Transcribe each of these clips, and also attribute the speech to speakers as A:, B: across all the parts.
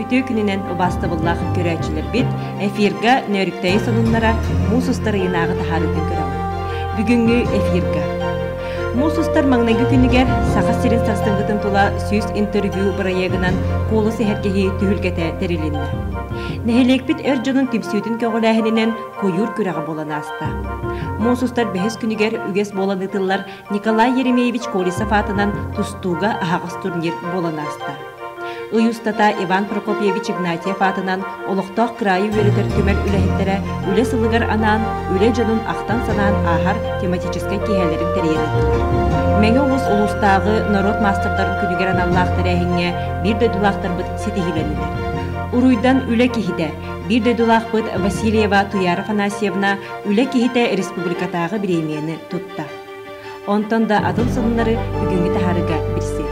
A: Үтүө күнүнэн убаастабыллаах көрөөччүлэрбит, эфирга Нөөрүктэйи сонуннара муус устар ыйынааҕы таһаарыытын көрөҕүт. Бүгүҥҥү эфирга Муус устар маҥнайгы күнүгэр Саха сирин сарсыҥҥытын тула 100 интервью бырайыагынан куолус эһэргэһии түһүлгэтэ тэрилиннэ. Нэһилиэкпит эр дьонун түмсүүтүн көҕүлээһининэн куйуур күрэҕэ буолан ааста. Муус устар бэһис күнүгэр үгэс буолан ыытыллар Николай Еремеевич Колесов аатынан тустууга аһаҕас турнир буолан ааста. Ый устата Иван Прокопьевич Игнатьев аатынан олохтоох кыраайы үөрэтэр түмэл үлэһиттэрэ үлэ сылыгар анаан үлэ дьонун ахтан-санаан ааһар тематическай киэһэлэрин тэрийэн ыыттылар. Мэҥэ улуус улуустааҕы норуот маастардарын күнүгэр аналлаах тэрээһиҥҥэ биир дойдулаахтарбыт ситиһиилэннилэр. Уруйдан үлэ киһитэ, биир дойдулаахпыт Васильева Туяра Афанасьевна Үлэ киһитэ республикатааҕы бириэмийэни тутта. Онтон да атын сонуннары бүгүҥҥү таһаарыыга билсиэ.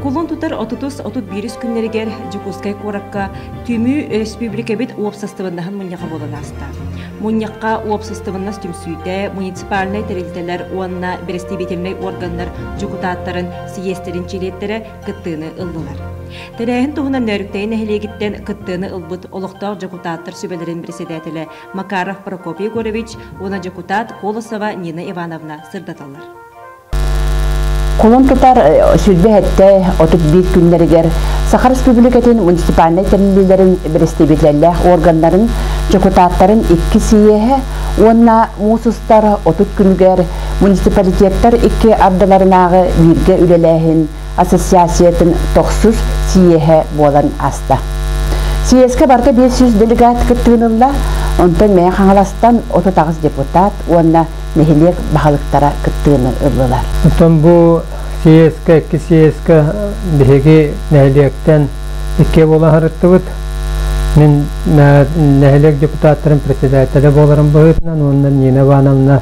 A: Кулун тутар 30-31 күннэригэр Дьокуускай куоракка Түмүү өрөспүүбүлүкэбит уопсастыбаннаһын мунньаҕа буолан ааста. Мунньахха уопсастыбаннас түмсүүтэ, муниципальнай тэрилтэлэр уонна бэрэстэбиитэлинэй уорганнар дьокутааттарын сийиэстэрин чилиэттэрэ кыттыыны ыллылар. Тэрээһин туһунан Нөөрүктэйи нэһилиэгиттэн кыттыыны ылбыт олохтоох дьокутааттар сүбэлэрин председателэ Макаров Прокопий Егорович уонна дьокутаат Колосова Нина Ивановна сырдаталлар.
B: Кулун тутар 27-31 күннэригэр Саха Республикатын муниципальнай тэриллиилэрин бэрэстэбиитэллээх органнарын дьокутааттарын икки сийиэһэ уонна муус устар 30 күнүгэр муниципалитеттар икки ардыларынааҕы бииргэ үлэлээһин ассоциациятын тохсус сийиэһэ буолан ааста. Сийиэскэ барыта 500 делегат кыттыыны ылла, онтон Мэҥэ Хаҥаластан 38 депутат уонна нэһилиэк баһылыктара кыттыыны ыллылар.
C: Оттон бу съезкэ, икки съезкэ биһиги нэһилиэктэн икки буола сырыттыбыт. Мин нэһилиэк депутаттарын председателэ буоларым быһыытынан уонна Нина Ивановна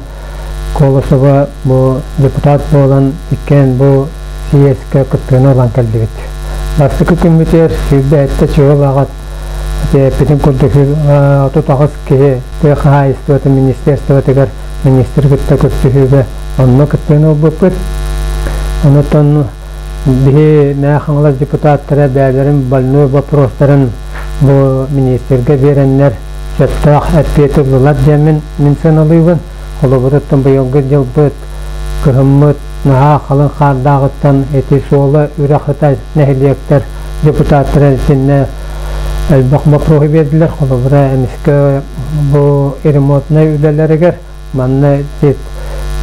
C: Колосова бу депутат буолан иккиэн бу съезкэ кыттыыны ылан кэллибит. Бастакы күммүтүгэр 27 чыгыл аҕат эппитин курдук 38 киһи тыа хаһаайыстыбатын министерствотыгар министр кытта көрсүһүүгэ онно кыттыыны ылбыппыт. Онтон биһи Мэҥэ Хаҥалас депутаттара бэйэлэрин больной вопростарын бу министргэ биэрэннэр сөптөөх эппиэти ыллылар диэммин мин сыаналыыбын. Холобуруттан быйылгы дьылбыт, кыһыммыт наһаа халыҥ хаардааҕыттан ити суола үрэх ыта нэһилиэктэр депутаттара итиннэ элбэх боппуруоһу биэрдилэр. Холобура, эмискэ бу ремонтнай үлэлэригэр манна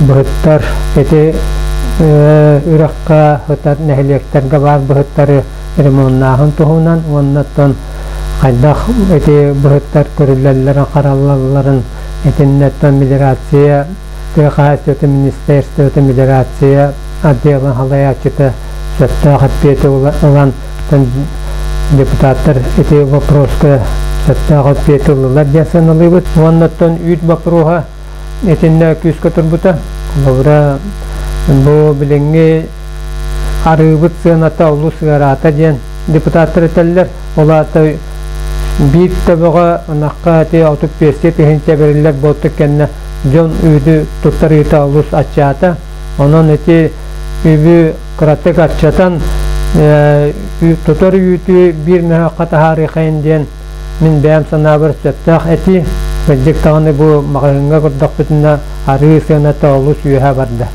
C: быһыттар ити үрэххэ сытар нэһилиэктэргэ баар быһыттары ремоннааһын туһунан уонна оттон хайдах ити быһыттар көрүллэллэрин, хараллалларын итиннэттэн мелиорация тыа хаһаайыстыбатын министерствота мелиорация отделын салайааччыта сөптөөх эппиэти ылан депутаттар ити вопроска сөптөөх эппиэти ыллылар диэн сыаналыыбыт. Уонна оттон үүт боппуруоһа итиннэ күүскэ турбута. Холобура, бу билиҥҥи арыыбыт сыаната олус ыараата диэн депутаттар этэллэр. Ол аата биир төбөҕө ынахха ити 35 тыһыынча бэриллэр буолтук кэннэ дьон үүтү туттарыыта олус аччаата. Онон ити үбү кыратык аччатан тутар үүтү биир мөһөөххө таһаарыахайын диэн мин бэйэм санаабар сөптөөх этии. Кырдьык даҕаны бу маҕаһыыҥҥа көрдөхпүтүнэ арыы сыаната олус үөһэ барда.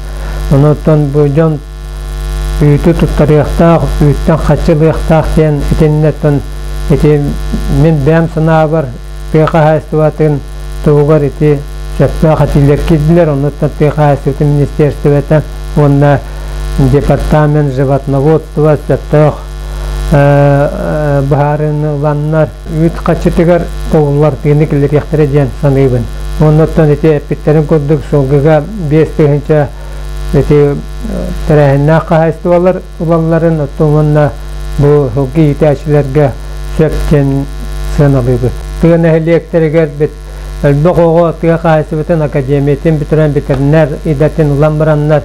C: Онон бу дьон үүтү туттарыахтаах, үүттэн харчы ылыахтаах диэн итиннэ ити мин бэйэм санаабар тыа хаһаайыстыбатын туһугар ити сөптөөх этиилэр киирдилэр. Оннуттан тыа хаһаайыстыбатын министиэристибэтэ уонна департамент животноводства сөптөөх быһаарыыны ыланнар үүт хаччытыгар тобуллар тыыны киллэриэхтэрэ диэн саныыбын. Оннуттан ити эппиттэрин курдук сылгыга 5000 ити тэрээһиннээх хаһаайыстыбалар ылалларын оттон уонна бу сылгы иитээччилэргэ сөп диэн сыаналыыбыт. Тыа нэһилиэктэригэр элбэх оҕо тыа хаһаайыстыбатын академиятын бүтэрэн ветеринар идэтин ылан бараннар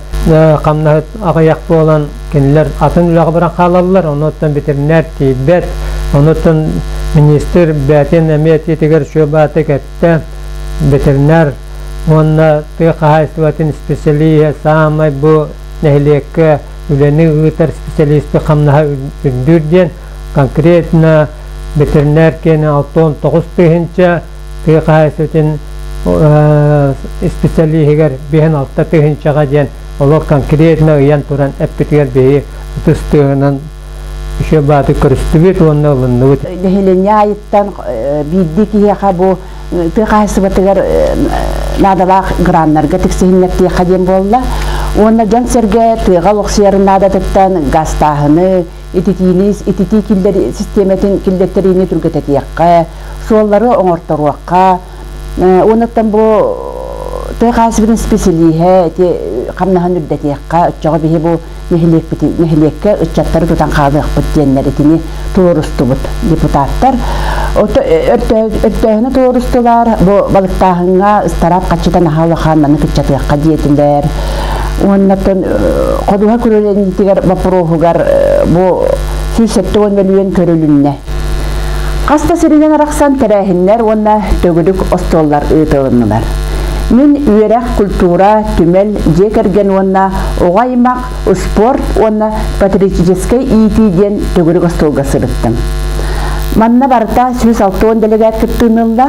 C: хамнаһыт аҕыйах буолан кинилэр атын үлэҕэ баран хаалаллар. Онуттан ветеринар тиийбэт. Онуттан министр бэйэтин эмиэ этиитигэр сүөбааты кэттэ. Ветеринар уонна тыа хаһаайыстыбатын специалиһа саамай бу нэһилиэккэ үлэни ыытар специалисты хамнаһа үрдүүр диэн конкретно ветеринар киэнэ 69 тыһыынча, тыа хаһаайыстыбатын специалиһигэр 56 тыһыынчаҕа диэн олох конкретно ыйан туран эппитигэр биһи ытыс тыаһынан үчүгэй бааты көрүстүбүт уонна ылынныбыт.
B: Нэһилиэнньэ аайыттан биирдии киһиэхэ бу тыа хаһаайыстыбатыгар наадалаах граннарга тиксиһиннэртиэххэ диэн буолла. Уонна дьон-сэргэ тыаҕа олохсуйарын наадатыттан газтааһыны, ититиини, ититии киллэр систиэмэтин киллэртэриини түргэтэтиэххэ, суоллары оҥорторуохха. Уоннаттан бу тыа хаһаайыстыбатын исписэлииһэ ити хамнаһын үрдэтиэххэ, оччоҕо биһи бу нэһилиэккэ ыччаттары тутан хаалыахпыт диэннэр итини туруорустубут депутаттар. Өртөөһүнү туруорустулар, бу балыктааһыҥҥа ыстараап хаччыта наһаа улахан, маны кыччатыахха диэтилэр. Уоннаттан ходуһа күрүөлэниитигэр боппуруоһугар бу 170 мөлүйүөн көрүлүннэ. Хас да сиринэн арахсан тэрээһиннэр уонна төгүрүк остуоллар ыытылыннылар. Мин үөрэх, культура, түмэл, дьиэ кэргэн уонна оҕо аймах, спорт уонна патриотическай иитии диэн төгүрүк остуолга сырыттым. Манна барыта 160 делегат кыттыыны ылла.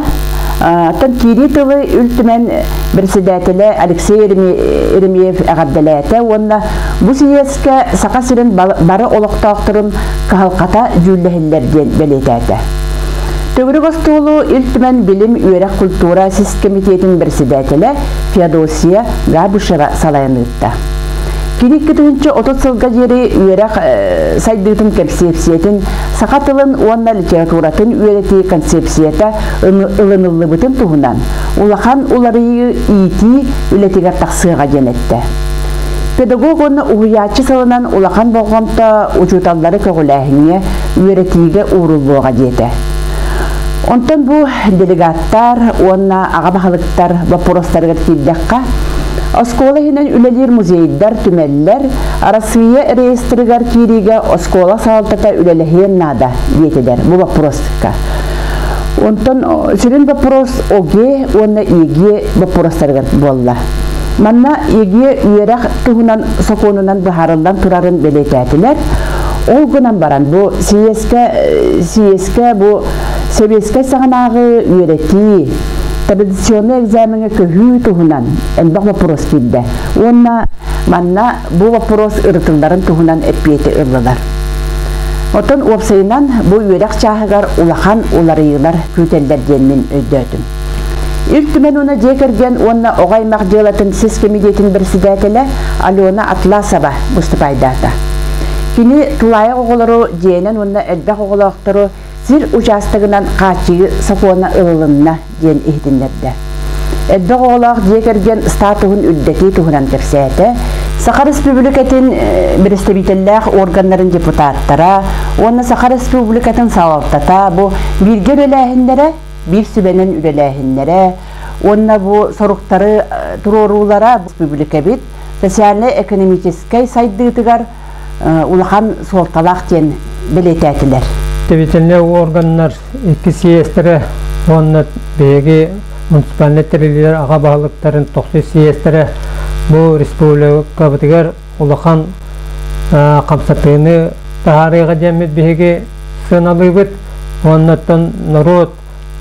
B: Оттон киирии тылы Ил Түмэн председателэ Алексей Еремеев эҕэрдэлээтэ уонна бу сийиэскэ Саха сирин бары олохтоохторун кыһалҕата дьүүллэһиллэр диэн бэлиэтээтэ. Төгүрүк остуолу Ил Түмэн билим, үөрэх, культура сис кэмитиэтин председателэ Феодосия Габышева салайан ыытта. Кини 2030 сылга диэри үөрэх сайдыытын кэнсиэпсийэтин саха тылын уонна литературатын үөрэтии концепцията ылыныллыбытын туһунан улахан уларыйыы иитии үлэтигэр тахсыаҕа диэн эттэ. Педагог уонна уһуйааччы сылынан улахан болҕомто учууталлары көҕүлээһиҥҥэ, үөрэтиигэ ууруллуоҕа диэтэ. Онтон бу делегаттар уонна аҕа баһылыктар боппуруостарыгар киирдэххэ, оскуола иһинэн үлэлиир музейдар, түмэллэр Арассыыйа реестригэр киириигэ оскуола салалтата үлэлэһиэн наада диэтилэр бу боппуруоска. Онтон сүрүн боппуруос ОГЭ уонна ЕГЭ боппуруостарыгар буолла. Манна ЕГЭ үөрэх туһунан сокуонунан быһаарыллан турарын бэлиэтээтилэр. Ол гынан баран бу съезкэ съезкэ бу сэбиэскэй саҕанааҕы үөрэтии, традиционнай экзамеҥҥа көһүү туһунан элбэх боппуруос киирдэ. Уонна манна бу боппуруос ырытылларын туһунан эппиэти ыллылар. Оттон уопсайынан бу үөрэх чааһыгар улахан уларыйыылар күүтэллэр диэн мин өйдөөтүм. Ил Түмэн уонна дьиэ кэргэн уонна оҕо аймах дьыалатын сис кэмитиэтин бэрэссэдээтэлэ Алена Атласова выступайдаата. Кини тулаайах оҕолору дьиэнэн уонна элбэх оҕолоохтору сир учаастагынан хааччыйыы сокуона ылылынна диэн иһитиннэрдэ. Элбэх оҕолоох дьиэ кэргэн статуһун үрдэтии туһунан кэпсээтэ. Саха Республикатын бэрэстэбиитэллээх органнарын депутаттара уонна Саха Республикатын салалтата бу бииргэ үлэлээһиннэрэ, биир сүбэнэн үлэлээһиннэрэ уонна бу соруктары туруоруулара республикабыт социальнай-экономическай сайдыытыгар улахан суолталаах диэн бэлиэтээтилэр.
C: Представительнай органнар икки съезтэрэ уонна биһиги муниципальнай тэриллиилэр аҕа баһылыктарын тохсус съезтэрэ бу республикабытыгар улахан хамсатыыны таһаарыаҕа диэммит биһиги сыаналыыбыт. Уоннаттан норуот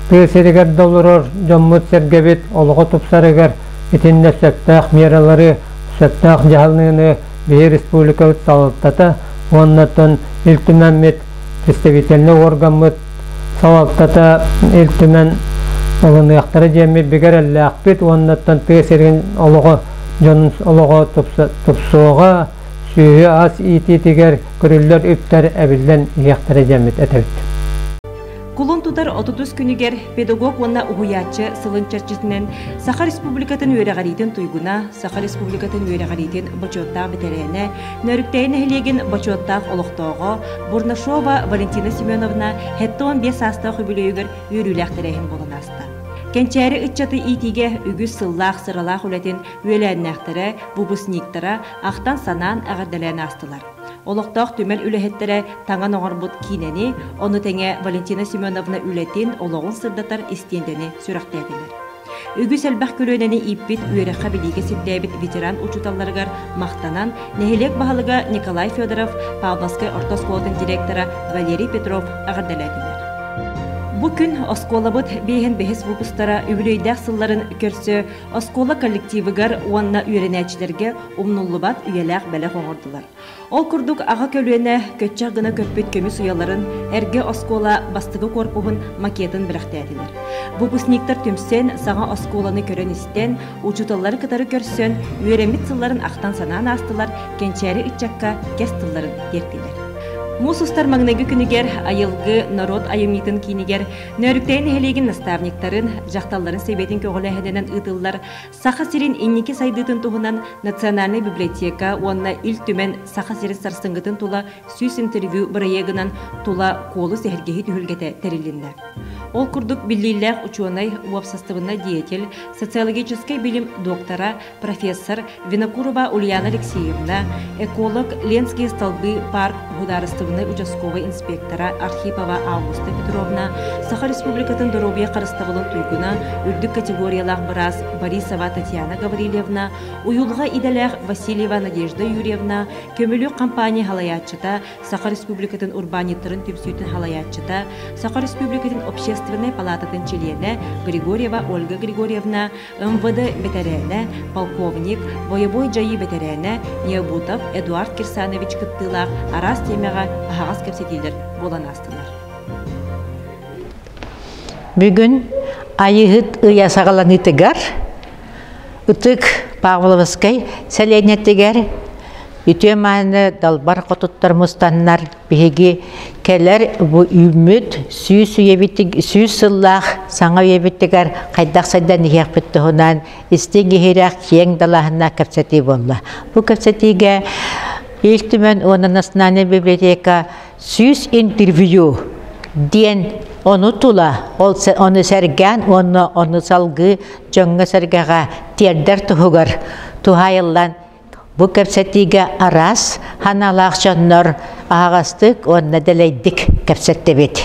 C: тыа сиригэр да олорор дьоммут-сэргэбит олоҕо тупсарыгар итиннэ сөптөөх мералары, сөптөөх дьаһалыныыны биһи республикабыт салалтата уоннаттан Ил Түмэммит представительнай органмыт салалтата Ил Түмэн ылыныахтара диэммит бигэ эрэллээхпит уоннаттан тыа сирин олоҕо дьонун олоҕо тупсуоҕа, сүөһү ас иитиитигэр көрүллэр үптэр эбиллэн иһиэхтэрэ диэммит этэбит.
A: Кулун тутар 30 күнүгэр педагог уонна уһуйааччы сылын чэрчитинэн Саха Республикатын үөрэҕириитин туйгуна, Саха Республикатын үөрэҕириитин бочуоттаах бэтэрээнэ, Нөрүктэйи нэһилиэгин бочуоттаах олохтооҕо Бурнашова Валентина Семеновна 75 саастаах үбүлүөйүгэр үөрүүлээх тэрээһин буолан ааста. Кэнчээри ыччаты иитиигэ үгүс сыллаах сыралаах үлэтин үөлээннээхтэрэ, выпускниктара ахтан-санаан эҕэрдэлээн аастылар. Олохтоох түмэл үлэһиттэрэ таҥан оҥорбут киинэни, ону тэҥэ Валентина Семеновна үлэтин, олоҕун сырдатар истиэндэни сүрэхтээтилэр. Үгүс элбэх көлүөнэни ииппит, үөрэххэ-билиигэ сирдээбит ветеран учууталларыгар махтанан, нэһилиэк баһылыга Николай Федоров, Павловскай орто оскуолатын директора Валерий Петров эҕэрдэлээтилэр. Бу күн оскуолабыт биэһин бэһис выпустара үбүлүөйдээх сылларын көрсө оскуола коллективыгар уонна үөрэнээччилэргэ умнуллубат үйэлээх бэлэх оҥордулар. Ол курдук аҕа көлүөнэ көччөх гына көппүт көмүс уйаларын эргэ оскуола бастакы корпуһун макетын бэлэхтээтилэр. Выпускниктар түмсэн, саҥа оскуоланы көрөн-истэн, учууталлары кытары көрсөн, үөрэммит сылларын ахтан-санаан аастылар, кэнчээри ыччакка кэс тылларын тиэртилэр. Муус устар маҥнайгы күнүгэр Айылгы норуот айымньытын киинигэр Нөөрүктэйи нэһилиэгин наставниктарын, дьахталларын сэбиэтин көҕүлээһининэн ыытыллар Саха сирин инники сайдыытын туһунан Национальнай библиотека уонна Ил Түмэн Саха сирин сарсыҥҥытын тула 100 интервью бырайыагынан тула куолу сэһэргэһии түһүлгэтэ тэрилиннэ. Ол курдук биллиилээх учуонай, уопсастыбаннай деятель, социологическай билим доктора, профессор Винокурова Ульяна Алексеевна, эколог Ленские столбы парк судаарыстыбаннай участковай инспектора Архипова Августа Петровна, Саха Республикатын доруобуйа харыстабылын туйгуна, үрдүк категориялаах быраас Борисова Татьяна Гаврильевна, уйулҕа идэлээх Васильева Надежда Юрьевна, Көмүлүк компания халайааччыта Саха Республикатын урбаанньыттарын түмсүүтүн халайааччыта, Саха Республикатын общественнай палаататын чилиэнэ Григорьева Ольга Григорьевна, МВД бэтэрээнэ, полковник, бойобуой дьайыы бэтэрээнэ Необутов Эдуард Кирсанович кыттыылаах араас тиэмэҕэ аһаҕас кэпсэтиилэр буолан аастылар.
D: Бүгүн Айыһыт ыйа саҕаланыытыгар Ытык Павловскай сэлиэнньэтигэр үтүө мааны далбар хотуттар мустаннар биһиги кэлэр бу үүммүт 100 сыллаах саҥа үйэбитигэр хайдах сайдан иһиэхпит туһунан истиҥ иһирэх киэҥ далааһыннаах кэпсэтии буолла. Бу кэпсэтиигэ Ил Түмэн уонна Национальнай библиотека 100 интервью диэн ону тула ол ону сэргээн уонна ону салгыы дьоҥҥо-сэргэҕэ тиэрдэр туһугар туһаайыллан бу кэпсэтиигэ араас ханаалаах дьоннор аһаҕастык уонна дэлэйдик кэпсэттибит.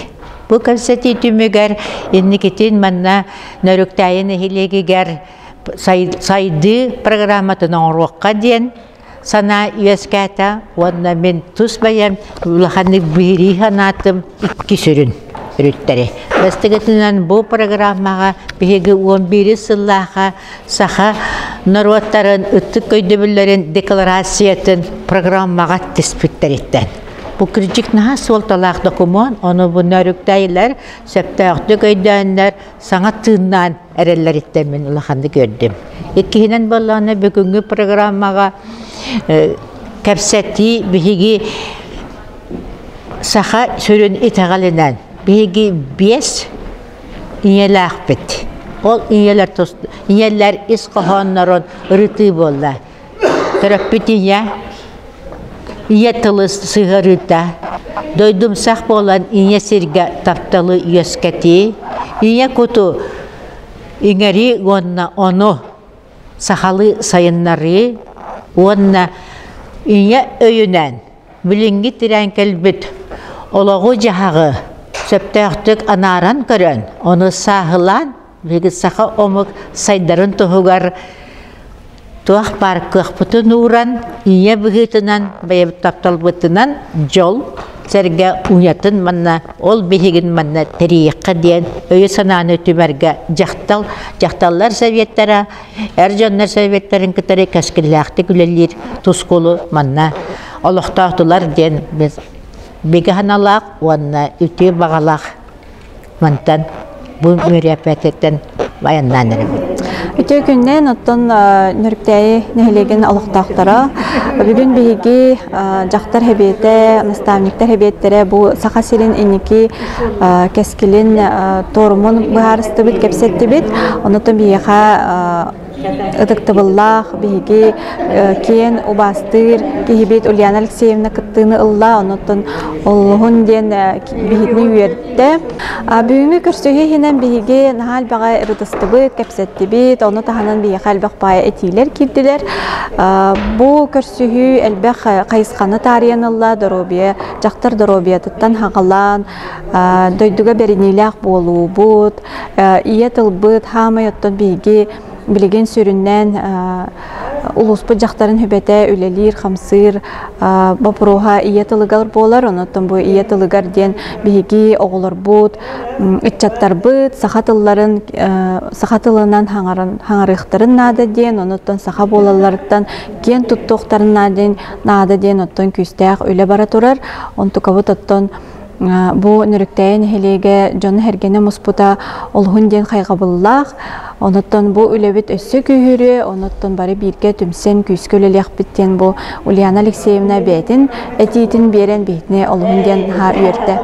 D: Бу кэпсэтии түмүгэр инникитин манна Нөрүктээйи нэһилиэгигэр сайдыы программатын оҥоруохха диэн санаа үөскээтэ уонна мин тус бэйэм улаханнык биһирии санаатым икки сүрүн өрүттэри. Бастакытынан бу программаҕа биһиги 11 сыллааха саха норуоттарын ытык өйдөбүллэрин декларациятын программаҕа түспүттэриттэн. Бу кырдьык наһаа суолталаах докумуон, ону бу нөрүктэйлэр сөптөөхтүк өйдөөннөр саҥа тыыннаан эрэллэриттэн мин улаханнык үөрдүм. Иккиһинэн буоллаҕына бүгүҥҥү программаҕа кэпсэтии биһиги саха сүрүн итэҕэлинэн биһиги биэс ийэлээхпит. Ол ийэлэр ийэлэр ис хоһооннорун ырытыы буолла. Төрөппүт ийэ, ийэ тылы сыһыарыыта, дойдумсах буолан ийэ сиргэ тапталы үөскэтии, ийэ куту иҥэрии уонна ону сахалыы сайыннарыы уонна ийэ өйүнэн билиҥҥи тирээн кэлбит олоҕу-дьаһаҕы сөптөөхтүк анааран көрөн, ону сааһылаан биһиги саха омук сайдарын туһугар туох баар кыахпытын ууран, ийэ быһыытынан, бэйэбит тапталбытынан дьол сэргэ уйатын манна, ол биһигин манна тэрийиэххэ диэн өйү-санааны түмэргэ дьахтал, дьахталлар советтара, эр дьоннор советтарын кытары кэскиллээхтик үлэлиир тускулу манна олохтоотулар диэн біз бигэ саналаах уонна үтүө баҕалаах мантан бу мөрүөппэтиттэн айаннаан эрэбит.
E: Үтүө күннэн оттон Нөрүктээйи нэһилиэгин олохтоохторо бүгүн биһиги дьахтар хэбиэтэ, наставниктар хэбиэттэрэ бу Саха сирин инники кэскилин торумун быһаарыстыбыт, кэпсэттибит. Онотон биһиэхэ ытыктабыллаах биһиги киэн убаастыыр киһибит Ульяна Алексеевна кыттыыны ылла, онуттан олуһун диэн биһигини үөрдэ. Бүгүҥҥү көрсүһүү иһинэн биһиги наһаа элбэҕи ырытыстыбыт, кэпсэттибит, ону таһынан биһиэхэ элбэх баай этиилэр киирдилэр. Бу көрсүһүү элбэх хайысханы таарыйан ылла, доруобуйа, дьахтар доруобуйатыттан хаҕалаан, дойдуга бэриниилээх буолуубут, ийэ тылбыт, хаамай оттон биһиги билигин сүрүннээн улууспут дьахтарын сүбэтэ үлэлиир, хамсыыр боппуруоһа ийэ тылыгар буолар. Онон бу ийэ тылыгар диэн биһиги оҕолорбут, ыччаттарбыт саха тылларын саха тылынан хаҥарыахтарын наада диэн, онуттан саха буолалларыттан киэн туттуохтарын наада диэн оттон күүстээх үлэ бара турар. Онтукабыт оттон Бу Нөрүктэйэ нэһилиэгэ дьону-сэргэни муспута олуһун диэн хайҕабыллаах. Онуттан бу үлэбит өссө күүһүрүө, онуттан бары бииргэ түмсэн күүскэ үлэлиэхпит диэн бу Ульяна Алексеевна бэйэтин этиитин биэрэн биһитини олуһун диэн наһаа үөрдэ.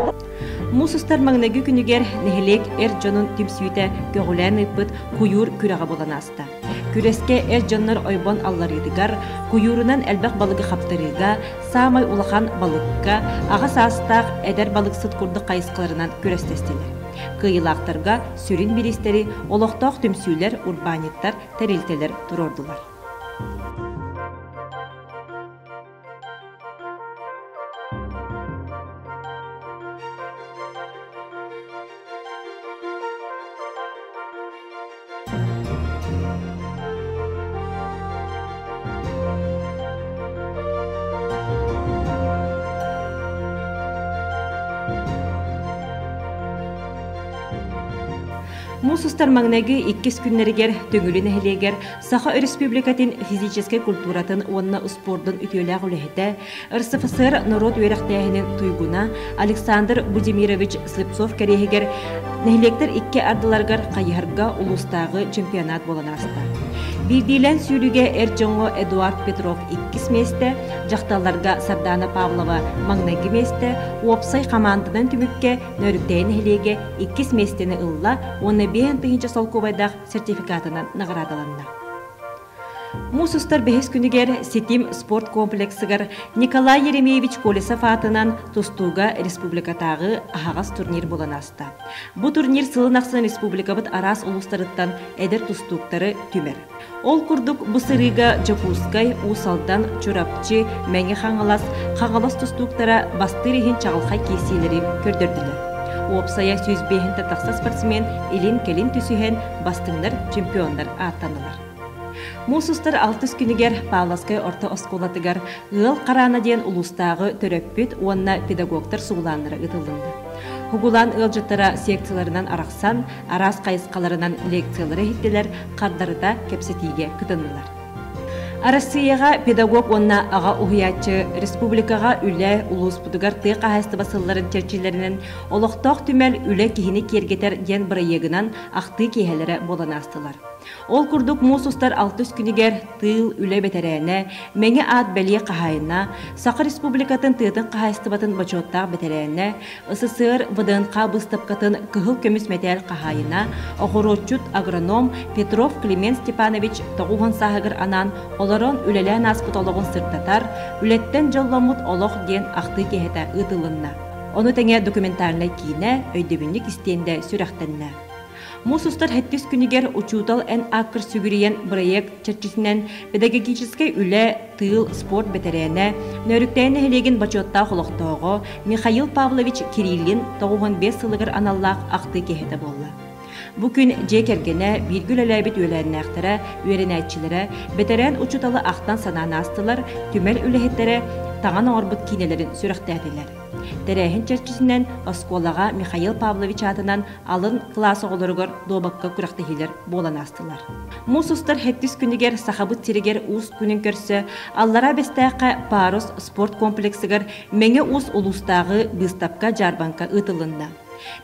A: Муус устар маҥнайгы күнүгэр нэһилиэк эр дьонун түмсүүтэ көҕүлээн ыыппыт куйуур күрэҕэ буолан ааста. Күрэскэ эр дьоннор ойбон алларыытыгар, куйуурунан элбэх балыгы хаптарыыга, саамай улахан балыкка, аҕа саастаах эдэр балыксыт курдук хайысхаларынан күрэстэстилэр. Кыайыылаахтарга сүрүн бириистэри олохтоох түмсүүлэр, урбаанньыттар, тэрилтэлэр туруордулар. Муус устар маҥнайгы иккис күннэригэр Төҥүлү нэһилиэгэр Саха Өрөспүүбүлүкэтин физическэй культуратын уонна успуордун үтүөлээх үлэһитэ, РСФСР норуот үөрэхтээһинин туйгуна Александр Будимирович Слепцов кэриэһигэр нэһилиэктэр икки ардыларыгар хайыһарга улуустааҕы чемпионат буолан ааста. Биирдиилээн сүүрүүгэ эр дьоҥҥо Эдуард Петров иккис миэстэ, дьахталларга Сардаана Павлова маҥнайгы миэстэ, уопсай хамаанданан түмүккэ Нөөрүктэйи нэһилиэгэ иккис миэстэни ылла уонна 5000 солкуобайдаах сертификатынан наҕараадаланна. Муус устар бэһис күнүгэр Ситим спорт комплексыгар Николай Еремеевич Колесов аатынан тустууга республикатааҕы аһаҕас турнир буолан ааста. Бу турнир сылын ахсын республикабыт араас улуустарыттан эдэр тустууктары түмэр. Ол курдук бу сырыыга Дьокуускай, Уус Алдан, Чурапчы, Мэҥэ Хаҥалас, Хаҥалас тустууктара бастыыр иһин чаҕылхай киирсиилэри көрдөрдүлэр. Уопсайа 105 тахса спортсмен илин-кэлин түсүһэн бастыҥнар, чемпионнар ааттаннылар. Муус устар алтыс күнүгэр Павловскай орто оскуолатыгар Ыал хараана диэн улуустааҕы төрөппүт уонна педагогтар сугулааннара ыытыллынна. Угулаан ыалдьыттара секцияларынан арахсан, араас хайысхаларынан лекциялары иһиттилэр, хардарыта кэпсэтиигэ кытыннылар. Арассыыйаҕа педагог уонна аҕа уһуйааччы республикаҕа үлэ улууспутугар тыа хаһаайыстыба сылларын чэрчилэринэн олохтоох түмэл үлэ киһини киэргэтэр диэн бырайыагынан ахтыы киэһэлэрэ буолан аастылар. Ол курдук муус устар алтыс күнүгэр тыыл үлэ бэтэрээнэ, Мэҥэ аат бэлиэ хаһаайына, Саха Республикатын тыатын хаһаайыстыбатын бочуоттаах бэтэрээнэ, СССР ВДНХ быыстапкатын кыһыл көмүс мэтээл хаһаайына, оҕуруотчут агроном Петров Климент Степанович 90 сааһыгар анаан олорон үлэлээн ааспыт олоҕун сырдатар «Үлэттэн дьолломмут олох» диэн ахтыы киэһэтэ ыытылынна. Ону тэҥэ документальнай киинэ, өйдөбүнньүк истиэндэ сүрэхтэннэ. Муус устар сэттис күнүгэр Учуутал эн ааккар сүгүрүйэн бырайыак чэрчитинэн педагогическай үлэ, тыыл, спорт бэтэрээнэ, Нөөрүктэйэ нэһилиэгин бочуоттаах олохтооҕо Михаил Павлович Кириллин 95 сылыгар аналлаах ахтыы киэһэтэ буолла. Бу күн дьиэ кэргэнэ, бииргэ үлэлээбит үөлээннээхтэрэ, үөрэнээччилэрэ, бэтэрээн учууталы ахтан-санаан аастылар, түмэл үлэһиттэрэ таҥан оҥорбут киинэлэрин сүрэхтээтилэр. Тэрээһин чэрчитинэн оскуолаҕа Михаил Павлович аатынан алын кылаас оҕолоругар дуобакка күрэхтэһиилэр буолан аастылар. Муус устар сэттис күнүгэр Сахабыт сиригэр Уус күнүн көрсө Аллараа Бэстээххэ Парус спорт комплексыгар Мэҥэ Уус улуустааҕы быыстапка-дьаарбаҥка ыытылынна.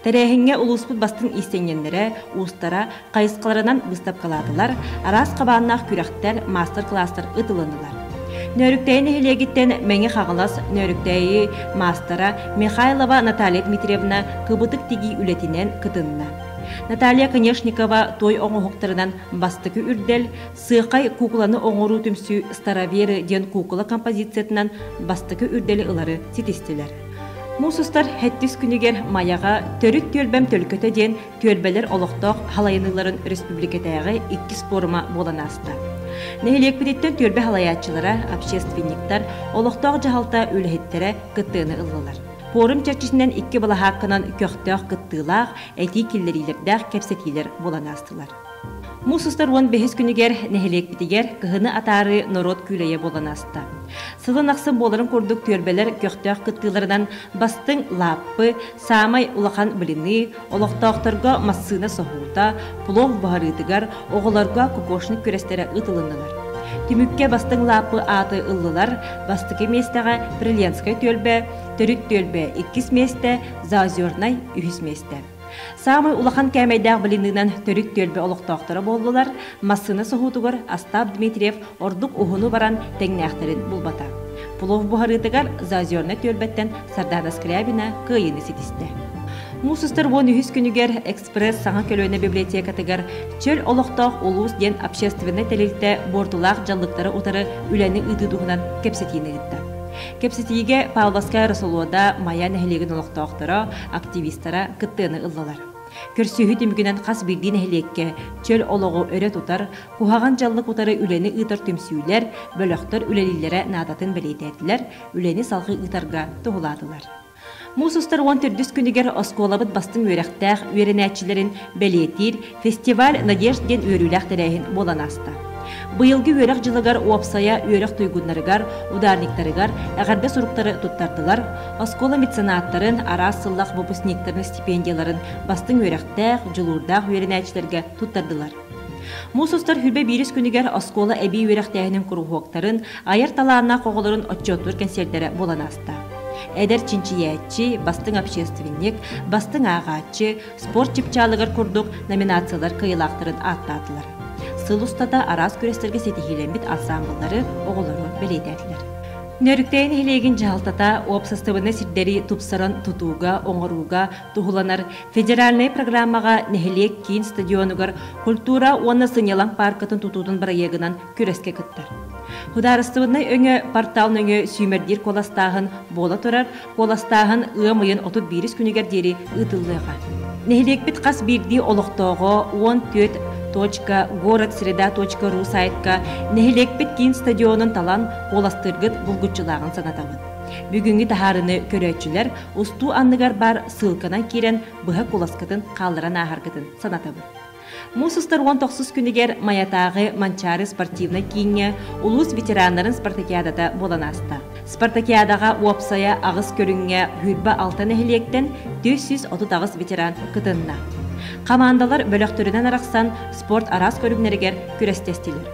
A: Тэрээһиҥҥэ улууспут бастыҥ иистэнньэннэрэ, уустара хайысхаларынан быыстапкалаатылар, араас хабааннаах күрэхтэр, маастар-кылаастар ыытылыннылар. Нөөрүктэйи нэһилиэгиттэн Мэҥэ Хаҥалас Нөөрүктэйи маастара Михайлова Наталья Дмитриевна кыбытык тигии үлэтинэн кытынна. Наталья Конешникова той оҥоһуктарынан бастакы үрдэл, Сыахай куукуланы оҥоруу түмсүү Староверы диэн куукула композициятынан бастакы үрдэли ылары ситистилэр. Муус устар сэттис күнүгэр Майаҕа Төрүт түөлбэм төлкөтө диэн түөлбэлэр олохтоох халайыныыларын республикатааҕы иккис пуорума буолан ааста. Нэһилиэкпититтэн түөлбэ халайааччылара, общественниктар, олохтоох дьаһалта үлэһиттэрэ кыттыыны ыллылар. Пуорум чэрчитинэн икки балаһаакканан көхтөөх кыттыылаах, этии киллэриилэрдээх кэпсэтиилэр буолан аастылар. Муус устар 15 күнүгэр нэһилиэкпитигэр кыһыны атаарыы норуот күүлэйэ буолан ааста. Сылын ахсын буоларын курдук түөлбэлэр көхтөөх кыттыыларынан бастыҥ лааппы, саамай улахан блины, олохтоохторго массыына соһуута, плов буһарыытыгар, оҕолорго кокошник күрэстэрэ ыытылыннылар. Түмүккэ бастыҥ лааппы ааты ыллылар, бастакы миэстэҕэ Приленскай түөлбэ, Төрүт түөлбэ иккис миэстэ, Заозернай үһүс миэстэ. Саамай улахан кээмэйдээх блинынан төрүт түөлбэ олохтоохторо буоллулар, массыына соһуутугар Остап Дмитриев ордук уһуну баран тэҥнээхтэрин булбата. Плов буһарыытыгар Заозернай түөлбэттэн Сардаана Скрябина кыайыыны ситистэ. Муус устар 13 күнүгэр Экспресс саҥа көлүөнэ библиотекатыгар Чөл олохтоох улуус диэн общественнай тэрилтэ буортулаах дьаллыктары утары үлэни ыытыы туһунан кэпсэтиини ыытта. Кэпсэтиигэ Павловская Росолода Майа нэһилиэгин олохтоохторо, активистара кыттыыны ыллылар. Көрсүһүү түмүгүнэн хас биирдии нэһилиэккэ чөл олоҕу өрө тутар, куһаҕан дьаллык утары үлэни ыытар түмсүүлэр, бөлөхтөр үлэлииллэрэ наадатын бэлиэтээтилэр, үлэни салҕыы ыытарга туһулаатылар. Муус устар 14 күнүгэр оскуолабыт бастыҥ үөрэхтээх үөрэнээччилэрин бэлиэтиир фестиваль «Надежд» диэн үөрүүлээх тэрээһин буолан ааста. Быйылгы үөрэх дьылыгар уопсайа үөрэх туйгуннарыгар, ударниктарыгар эҕэрдэ суруктары туттардылар, оскуола меценаттарын, араас сыллах выпускниктарын стипендияларын бастыҥ үөрэхтээх, дьулуурдаах үөрэнээччилэргэ туттардылар. Муус устар хүрбэ биирис күнүгэр оскуола эбии үөрэхтээһинин куруһуоктарын, айар талааннаах оҕолорун отчуоттуур кэнсиэрдэрэ буолан ааста. Эдэр чинчийээччи, бастыҥ общественник, бастыҥ ааҕааччы, спорт чыпчаалыгар курдук номинациялар кыайыылаахтарын ааттаатылар. Сыл устата араас күрэстэргэ ситиһиилэммит ансаамбыллары оҕолору бэлиэтээтилэр. Нөрүктэйи нэһилиэгин дьаһалтата уопсастыбаннай сирдэри тупсаран тутууга, оҥорууга туһуланар федеральнай программаҕа нэһилиэк киин стадионугар культура уонна сынньалаҥ пааркатын тутуутун бырайыагынан күрэскэ кыттар. Судаарыстыбаннай өҥө портал нөҥүө сүүмэрдиир куоластааһын буола турар, куоластааһын ыам ыйын 31 күнүгэр диэри ыытыллыаҕа. Нэһилиэкпит хас биирдии олохтооҕо 14 точка город среда точка ру сайтка нэһилиэкпит киин стадионун талан куоластыыргыт булгуччулааҕын санатабыт. Бүгүҥҥү таһаарыны көрөөччүлэр устуу анныгар баар ссылканан киирэн быһа куоласкытын хаалларан ааһаргытын санатабыт. Муус устар 19 күнүгэр Майатааҕы Манчаары спортивнай кииҥҥэ улуус ветераннарын спартакиадата буолан ааста. Спартакиадаҕа уопсайа аҕыс көрүҥҥэ 26 нэһилиэктэн 438 ветеран кытынна. Хамаандалар бөлөхтөрүнэн арахсан спорт араас көрүҥнэригэр күрэстэстилэр.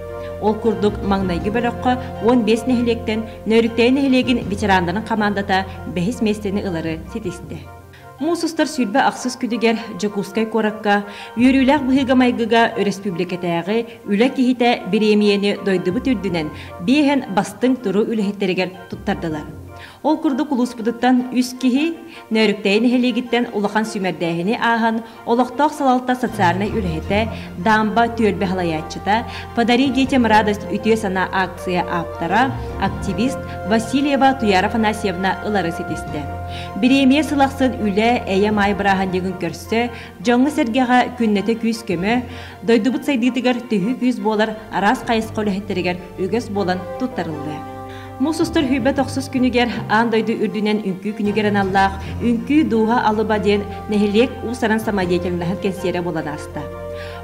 A: Ол курдук маҥнайгы бөлөххө 15 нэһилиэктэн Нөөрүктэйи нэһилиэгин ветераннарын хамаандата бэһис миэстэни ылары ситистэ. Муус устар 28 күнүгэр Дьокуускай куоракка үөрүүлээх быһыыга-майгыга өрөспүүбүлүкэтээҕи Үлэ киһитэ бириэмийэни дойдубут үрдүнэн биэһэн бастыҥ туруу үлэһиттэригэр туттардылар. Ол курдук улууспутуттан үс киһи Нөөрүктэйи нэһилиэгиттэн улахан сүүмэрдээһини ааһан олохтоох салалта социальнай үлэһитэ, Дамба түөлбэ салайааччыта, «Подари детям радость» үтүө санаа акция ааптара, активист Васильева Туяра Афанасьевна ылары ситистэ. Бириэмийэ сыл ахсын үлэ, эйэ-маай бырааһынньыгын көрсө, дьоҥҥо-сэргэҕэ күннэтэ күүс-көмө, дойдубут сайдыытыгар төһүү күүс буолар араас хайысха үлэһиттэригэр үгэс буолан туттарыллыа. Муус устар сүүрбэ тохсус күнүгэр аан дойду үрдүнэн үҥкүү күнүгэр аналлаах Үҥкүү дууһа алыба диэн нэһилиэк уус-уран самодеятельноһын кэнсиэрэ буолан ааста.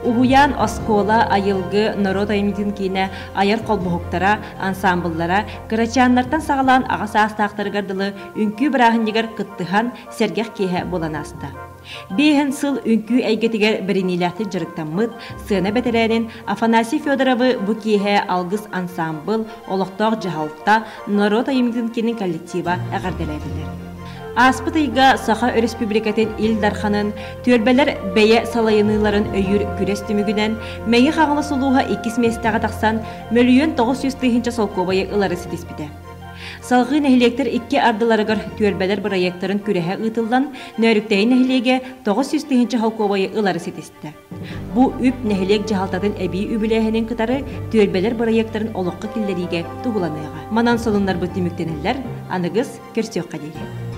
A: Уһуйаан, оскуола, айылгы, норуот айымньытын киинэ айар холбоһуктара, ансаамбыллара кырачааннартан саҕалаан аҕа саастаахтарыгар дылы үҥкүү бырааһынньыгар кыттыһан сэргэх киэһэ буолан ааста. Биэһин сыл үҥкүү эйгэтигэр бэриниилээхтик дьарыктаммыт сыана бэтэрээнин Афанасий Федоровы бу киэһэ Алгыс ансаамбыл, олохтоох дьаһалта, норуот айымньытын киинин коллектива эҕэрдэлээтилэр. Ааспыт ыйга Саха Өрөспүүбүлүкэтин Ил Дарханын түөлбэлэр бэйэ салайыныыларын өйүүр күрэс түмүгүнэн Мэҥэ Хаҥалас улууһа иккис миэстэҕэ тахсан, мөлүйүөн 900 тыһыынча солкуобайы ылары ситиспитэ. Салгыы нэһилиэктэр икки ардыларыгар түөлбэлэр бырайыактарын күрэһэ ыытыллан, Нөөрүктэйи нэһилиэгэ 900 тыһыынча холкуобайы ылары ситистэ. Бу үп нэһилиэк дьаһалтатын эбии үбүлээһинин кытары түөлбэлэр бырайыактарын олоххо киллэриигэ туһуланыаҕа. Манан сонуннарбыт түмүктэнэллэр, аныгыс көрсүөххэ диэри.